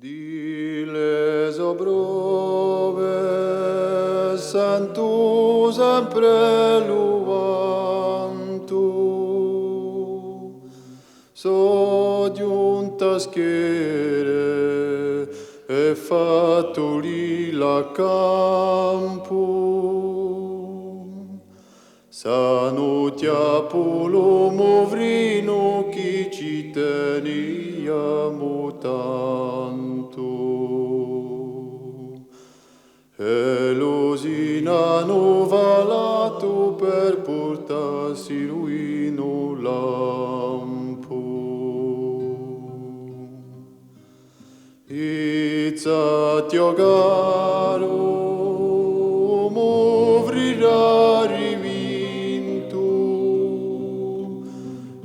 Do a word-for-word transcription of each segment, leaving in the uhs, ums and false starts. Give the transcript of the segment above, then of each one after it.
Di le so prove sentu sempre lu vantu. Sò ghjuntu à schjere è fattu li l'accampu. S'anu chjappu lu muvrinu chì ci teniamu tantu, è lu si n'anu falatu per purtassilu in u lampu. Izza, o caru, muvri rarivintu,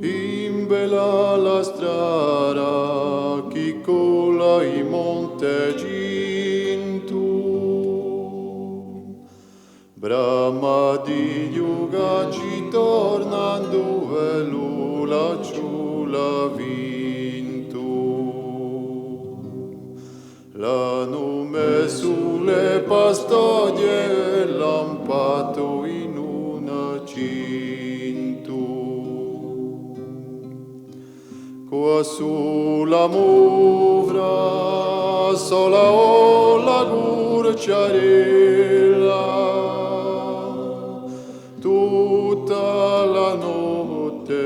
imbella la strada chì colla i monti è ghjintu. Brama di ghjucacci torna induve lu lacciu l'hà vintu. L'anu messu le pastoghje è l'anu pattu in un cintu. Quassù la muvra sola o la curciarella, tutta la notte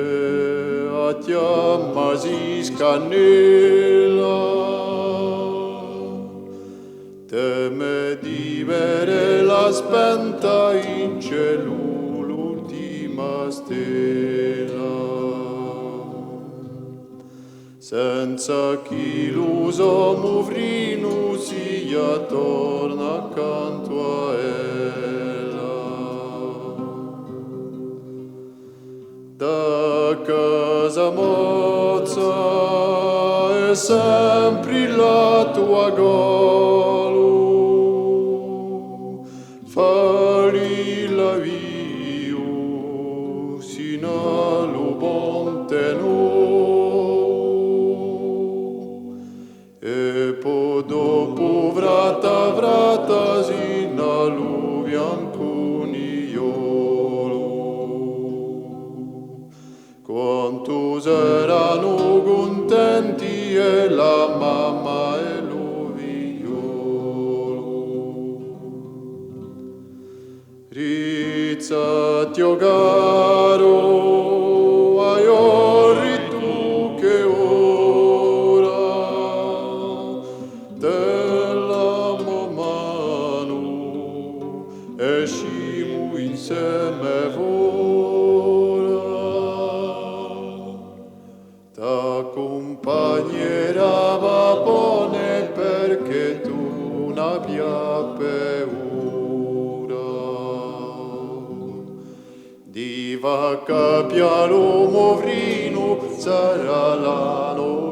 a chjamma si scannella. Teme di vede la spenta in celu l'ultima stella, senza chì lu so muvrinu sia torna accantu à ella. Da casa mozza hè sempri la tua colu, falila viu sinu à lu ponte novu. È po dopu frata frata sinu à lu biancu niolu. Quantu seranu cuntenti è la mamma è lu figliolu. Rizzati, o caru, aghju riddu chì ora te lamu manu, escimu inseme fora. T'accumpagnerà Babbone perchè tù ùn abbia paura. Di fà capià lu muvrinu sarà la no